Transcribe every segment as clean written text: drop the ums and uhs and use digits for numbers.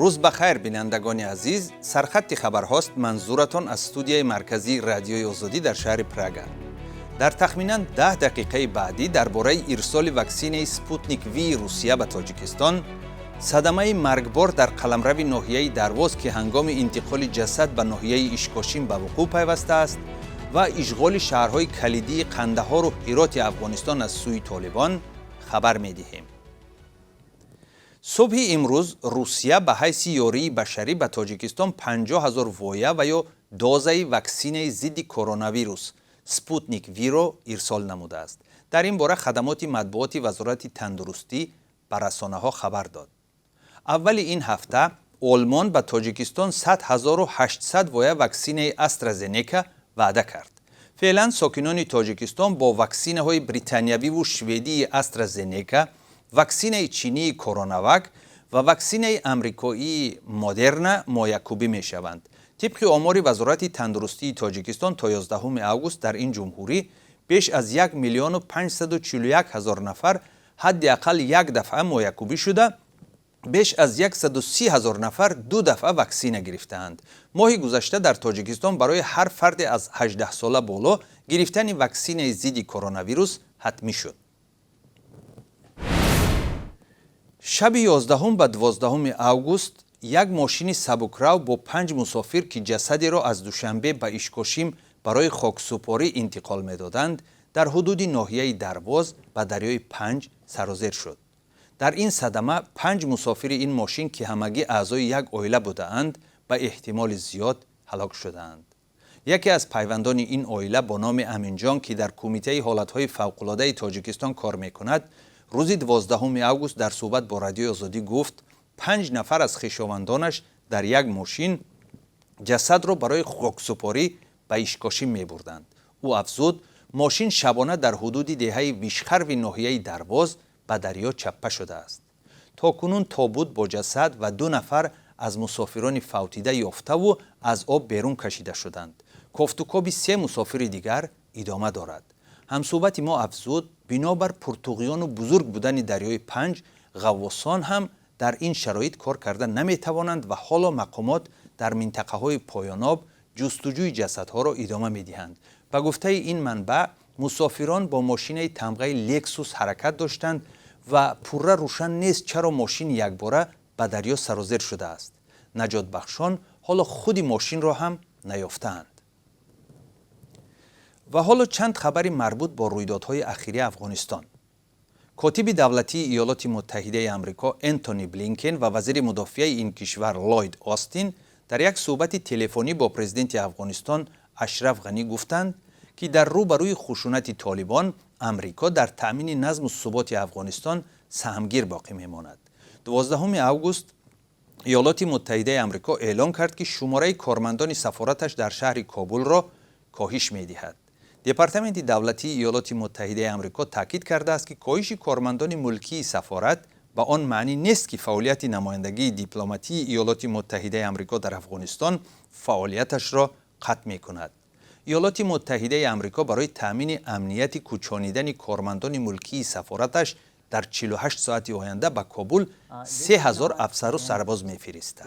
Рӯз ба хайр, бинандагони азиз. Сархатти хабарҳост, манзуратон аз студияи марказии Радиои Озодӣ дар шаҳри Прага. Дар тахминан 10 дақиқаи баъдӣ дар бораи ирсоли ваксинаи Спутник Ви Русия ба Тоҷикистон, садамаи маргбор дар қаламрави ноҳияи Дарвоз, ки ҳангоми интиқоли ҷасад ба ноҳияи Ишкошим ба вуқӯъ пайвастааст, ва ишғоли шаҳрҳои калидии Қандаҳору Ҳироти Афғонистон аз сӯи Толибон хабар медиҳем. Субҳи имрӯз Русия ба ҳайси ёрии башарӣ ба Тоҷикистон 50 ҳазор воя ва ё дозаи ваксинаи зидди коронавирус Спутник Виро ирсол намудааст. Дар ин бора хадамоти матбуоти Вазорати тандурустӣ ба расонаҳо хабар дод. Аввали ин ҳафта Олмон ба Тоҷикистон 100 800 воя ваксинаи Астразенека ваъда кард. Феълан сокинони Тоҷикистон бо ваксинаҳои британиявиву шведии Астразенека, ваксинаи чинии Коронавак ва ваксинаи амрикоии Модерна моякубӣ мешаванд. Тибқи омори Вазорати тандурустии Тоҷикистон, то 11 август дар ин ҷумҳурӣ беш аз 1 миллиону 541 ҳазор нафар ҳадди ақал як дафъа моякубӣ шуда, беш аз 130 ҳазор нафар ду дафъа ваксина гирифтаанд. Моҳи гузашта дар Тоҷикистон барои ҳар фарде аз 18 сола боло гирифтани ваксинаи зидди коронавирус ҳатмӣ шуд. Шаби 11 ба 12 август як мошини сабукрав бо панҷ мусофир, ки ҷасадеро аз Душанбе ба Ишкошим барои хоксупорӣ интиқол медоданд, дар ҳудуди ноҳияи Дарвоз ба дарёи Панҷ сарозер шуд. Дар ин садама панҷ мусофири ин мошин, ки ҳамагӣ аъзои як оила будаанд, ба эҳтимоли зиёд ҳалок шудаанд. Яке аз пайвандони ин оила бо номи Аминҷон, ки дар Кумитаи ҳолатҳои фавқулодаи Тоҷикистон кор мекунад, рӯзи 12 август дар суҳбат бо Радиои Озодӣ гуфт, панҷ нафар аз хешовандонаш дар як мошин ҷасадро барои хоксупорӣ ба Ишкошим мебурданд. Ӯ афзуд, мошин шабона дар ҳудуди деҳаи Вишхарви ноҳияи Дарвоз ба дарё чаппа шудааст. То кунун тобут бо ҷасад ва ду нафар аз мусофирони фавтида ёфтаву аз об берун кашида шуданд. Кофтукоби се мусофири дигар идома дорад. Ҳамсӯҳбати мо афзуд, бинобар пуртуғёну бузург будани дарёи Панҷ, ғаввосон ҳам дар ин шароит кор карда наметавонанд ва ҳоло мақомот дар минтақаҳои поёноб ҷустуҷӯи ҷасадҳоро идома медиҳанд. Ба гуфтаи ин манбаъ, мусофирон бо мошинаи тамғаи Лексус ҳаракат доштанд ва пурра рӯшан нест, чаро мошин якбора ба дарё сарозер шудааст. Наҷотбахшон ҳоло худи мошинро ҳам наёфтаанд. Ва ҳоло чанд хабари марбут бо рӯйдодҳои ахирии Афғонистон. Котиби давлатии Иёлоти Муттаҳидаи Амрико Энтони Блинкен ва вазири мудофиаи ин кишвар Ллойд Остин дар як суҳбати телефонӣ бо президенти Афғонистон Ашраф Ғанӣ гуфтанд, ки дар рӯ ба рӯи хушунати Толибон Амрико дар таъмини назму суботи Афғонистон саҳмгир боқӣ мемонад. 12 август Иёлоти Муттаҳидаи Амрико эълон кард, ки шумораи кормандони сафораташ дар шаҳри Кобулро коҳиш медиҳад. Департаменти давлатии Иёлоти Муттаҳидаи Амрико таъкид кардааст, ки коҳиши кормандони мулкии сафорат ба он маънӣ нест, ки фаъолияти намояндагии дипломатии Иёлоти Муттаҳидаи Амрико дар Афғонистон фаъолияташро қатъ мекунад. Иёлоти Муттаҳидаи Амрико барои таъмини амнияти кӯчонидани кормандони мулкии сафораташ дар 48 соати оянда ба Кобул 3000 афсару сарбоз мефиристад.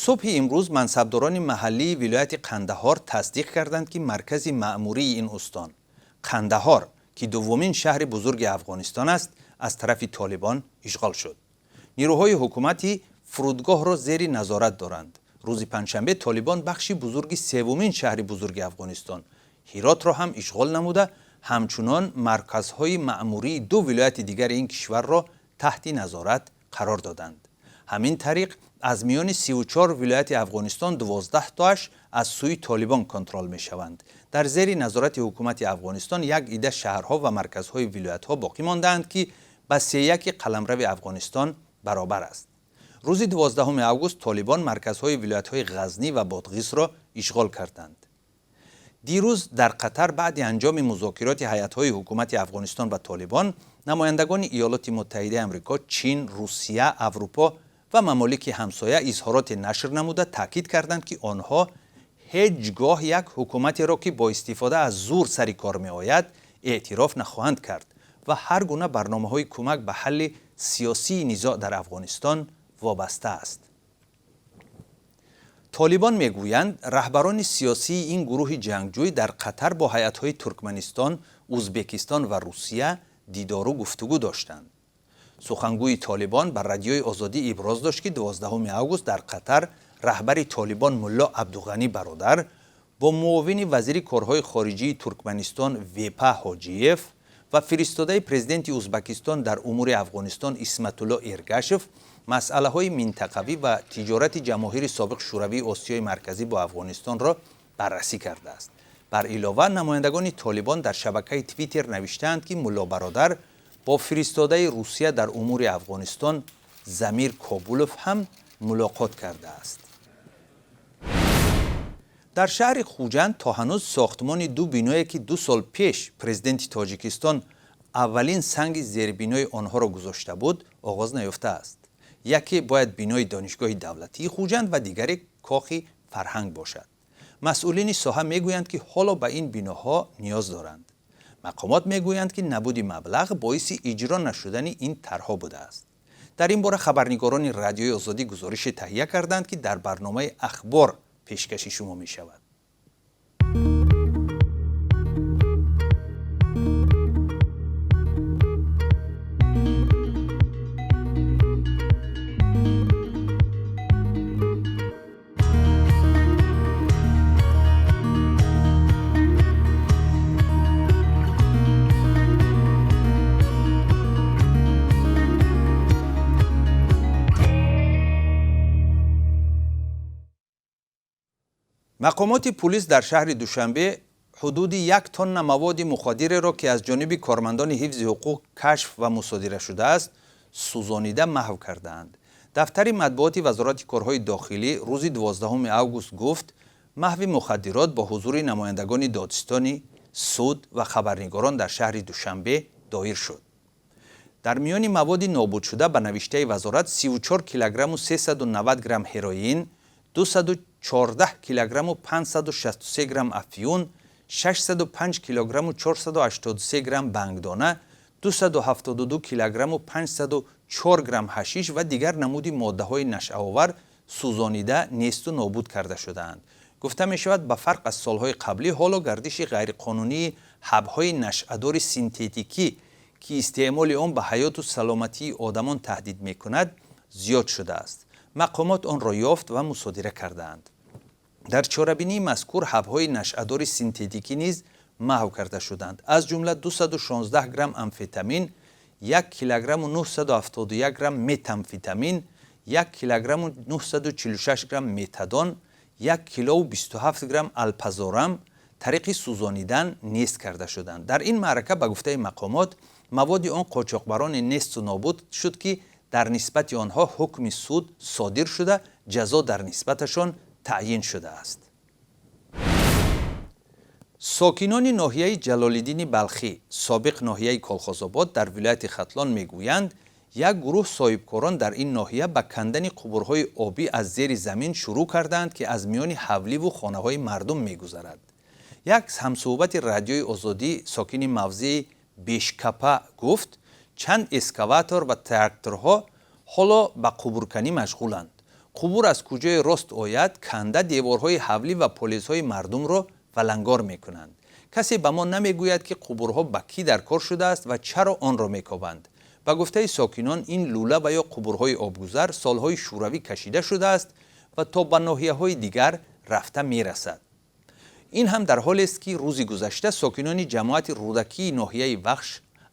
Субҳи имрӯз мансабдорони маҳаллии вилояти Қандаҳор тасдиқ карданд, ки маркази маъмурии ин устон, Қандаҳор, ки дуввумин шаҳри бузурги Афғонистон аст, аз тарафи Толибон ишғол шуд. Нирӯҳои ҳукуматӣ фурудгоҳро зери назорат доранд. Рӯзи панҷшанбе Толибон бахши бузурги севумин шаҳри бузурги Афғонистон, Ҳиротро ҳам ишғол намуда, ҳамчунон марказҳои маъмурии ду вилояти дигари ин кишварро таҳти назорат қарор доданд. Ҳамин тариқ, аз миёни 34 вилояти Афғонистон 12 тоаш аз сӯи Толибон контрол мешаванд. Дар зери назорати ҳукумати Афғонистон як ида шаҳрҳо ва марказҳои вилоятҳо боқӣ мондаанд, ки ба сеяки қаламрави Афғонистон баробар аст. Рӯзи 12 август Толибон марказҳои вилоятҳои Ғазнӣ ва Бодғисро ишғол карданд. Дирӯз дар Қатар баъди анҷоми музокироти ҳайатҳои ҳукумати Афғонистон ва Толибон, намояндагони Иёлоти Муттаҳидаи Амрико, Чин, Русия, Аврупо ва мамолики ҳамсоя изҳороте нашр намуда, таъкид карданд, ки онҳо ҳеҷ гоҳ як ҳукуматеро, ки бо истифода аз зур сари кор меояд, эътироф нахоҳанд кард ва ҳар гуна барномаҳои кӯмак ба ҳалли сиёсии низоъ дар Афғонистон Вобаста аст. Толибон мегӯянд, раҳбарони сиёсии ин гурӯҳи ҷангҷӯй дар Қатар бо ҳайатҳои Туркманистон, Узбекистон ва Русия дидору гуфтугӯ доштанд. Сухангӯи Толибон ба Радиои Озодӣ иброз дошт, ки 12 август дар Қатар раҳбари Толибон Мулло Абдуғанӣ Бародар бо муовини вазири корҳои хориҷии Туркманистон Вепа Ҳоҷиев ва фиристодаи президенти Узбакистон дар умури Афғонистон Исматулло Эргашев масъалаҳои минтақавӣ ва тиҷорати ҷамоҳири собиқ Шӯравии Осиёи Марказӣ бо Афғонистонро баррасӣ кардааст. Бар илова, намояндагони Толибон дар шабакаи Твиттер навиштаанд, ки Мулло Бародар бо фиристодаи Русия дар умури Афғонистон Замир Кобулов ҳам мулоқот кардааст. Дар шаҳри Хуҷанд то ҳанӯз сохтмони ду биное, ки 2 сол пеш президенти Тоҷикистон аввалин санги зербинои онҳоро гузошта буд, оғоз наёфтааст. Яке бояд бинои Донишгоҳи давлатии Хуҷанд ва дигаре Кохи фарҳанг бошад. Масъулини соҳа мегӯянд, ки ҳоло ба ин биноҳо ниёз доранд. Мақомот мегӯянд, ки набуди маблағ боиси иҷро нашудани ин тарҳҳо будааст. Дар ин бора хабарнигорони Радиои Озодӣ гузорише таҳия карданд, ки дар барномаи Ахбор пешкаши шумо мешавад. Мақомоти пулис дар шаҳри Душанбе ҳудуди 1 тонна маводи муходиреро, ки аз ҷониби кормандони ҳифзи ҳуқуқ кашф ва мусодира шудааст, сӯзонида маҳв кардаанд. Дафтари матбуоти Вазорати корҳои дохилӣ рӯзи 12 август гуфт, маҳви мухаддирот бо ҳузури намояндагони додситонӣ, суд ва хабарнигорон дар шаҳри Душанбе доир шуд. Дар миёни маводи нобудшуда, ба навиштаи вазорат, 34 килограмму 390 грамм ҳероин, 214 килограмму 563 грамм афюн, 605 килограмму 483 грамм бангдона, 272 килограмму 504 грамм ҳашиш ва дигар намуди моддаҳои нашъаовар сӯзонида несту нобуд карда шудаанд. Гуфта мешавад, ба фарқ аз солҳои қаблӣ, ҳоло гардиши ғайриқонунии ҳабҳои нашъадори синтетикӣ, ки истеъмоли он ба ҳаёту саломатии одамон таҳдид мекунад, зиёд шудааст. Мақомот онро ёфт ва мусодира кардаанд. Дар чорабинии мазкур ҳабҳои нашъадори синтетикӣ низ маҳв карда шуданд, аз ҷумла 216 грамм амфетамин, 1 килограмму 971 грамм метамфетамин, 1 килограмму 946 грамм метадон, 1 килову 27 грамм алпазорам тариқи сӯзонидан нест карда шуданд. Дар ин маърака, ба гуфтаи мақомот, маводи он қочоқбароне несту нобуд шуд, ки дар нисбати онҳо ҳукми суд содир шуда, ҷазо дар нисбаташон таъйин шудааст. Сокинони ноҳияи Ҷалолиддини Балхӣ, собиқ ноҳияи Колхозобод, дар вилояти Хатлон мегӯянд, як гурӯҳ соҳибкорон дар ин ноҳия ба кандани қубурҳои обӣ аз зери замин шурӯъ кардаанд, ки аз миёни ҳавливу хонаҳои мардум мегузарад. Як ҳамсӯҳбати Радиои Озодӣ, сокини мавзеи Бешкапа, гуфт, чанд эскаватор ва тракторҳо ҳоло ба қубурканӣ машғуланд. Қубур аз куҷое рост ояд, канда деворҳои ҳавлӣ ва полизҳои мардумро валангор мекунанд. Касе ба мо намегӯяд, ки қубурҳо ба кӣ дар кор шудааст ва чаро онро мекобанд. Ба гуфтаи сокинон, ин лӯла ва ё қубурҳои обгузар солҳои шӯравӣ кашида шудааст ва то ба ноҳияҳои дигар рафта мерасад. Ин ҳам дар ҳолест, ки рӯзи гузашта сокинони ҷамоати Рӯдакии ноҳияи Вахш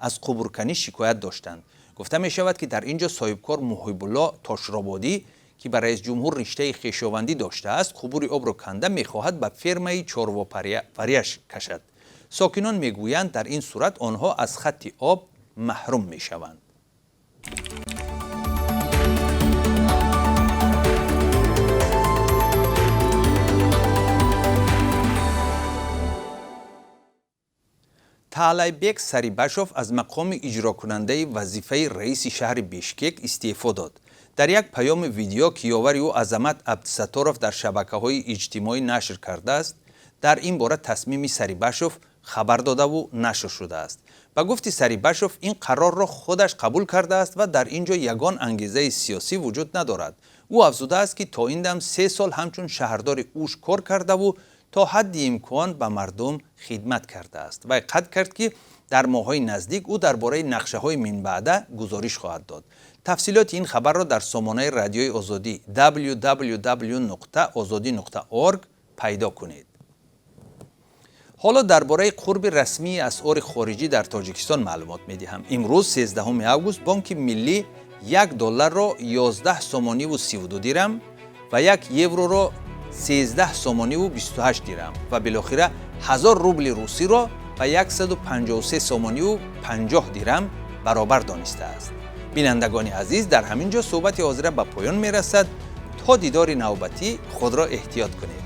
аз қубурканӣ шикоят доштанд. Гуфта мешавад, ки дар ин ҷо соҳибкор Муҳибулло Тошрободӣ, ки ба раисҷумҳур риштаи хешовандӣ доштааст, қубури обро канда мехоҳад ба фермаи чорвопарварияш кашад. Сокинон мегӯянд, дар ин сурат онҳо аз хатти об маҳрум мешаванд. Таалайбек Сарибашов аз мақоми иҷрокунандаи вазифаи раиси шаҳри Бишкек истеъфо дод. Дар як паёми видео, ки ёвари ӯ Азамат Абдусатторов дар шабакаҳои иҷтимоӣ нашр кардааст, дар ин бора тасмими Сарибашов Хабар додаву нашр шудааст. Ба гуфти Сарибашов, ин қарорро худаш қабул кардааст ва дар ин ҷо ягон ангезаи сиёсӣ вуҷуд надорад. Ӯ афзудааст, ки то ин дам 3 сол ҳамчун шаҳрдори Уш кор кардаву то ҳадди имкон ба мардум хидмат кардааст. Вай қайд кард, ки дар моҳҳои наздик ӯ дар бораи нақшаҳои минбаъда гузориш хоҳад дод. Тафсилоти ин хабарро дар сомонаи Радиои Озодӣ www.ozodi.org пайдо кунед. Ҳоло дар бораи қурби расмии асъори хориҷӣ дар Тоҷикистон маълумот медиҳам. Имрӯз, 13 август, Бонки Миллӣ 1 долларро 11 сомониву 32 дирам ва 1 евроро 13 сомониву 28 дирам ва билохира 1000 рубли русиро ба 153 сомониву 50 дирам баробар донистааст. Бинандагони азиз, дар ҳамин ҷо суҳбати ҳозира ба поён мерасад. То дидори навбатӣ худро эҳтиёт кунед.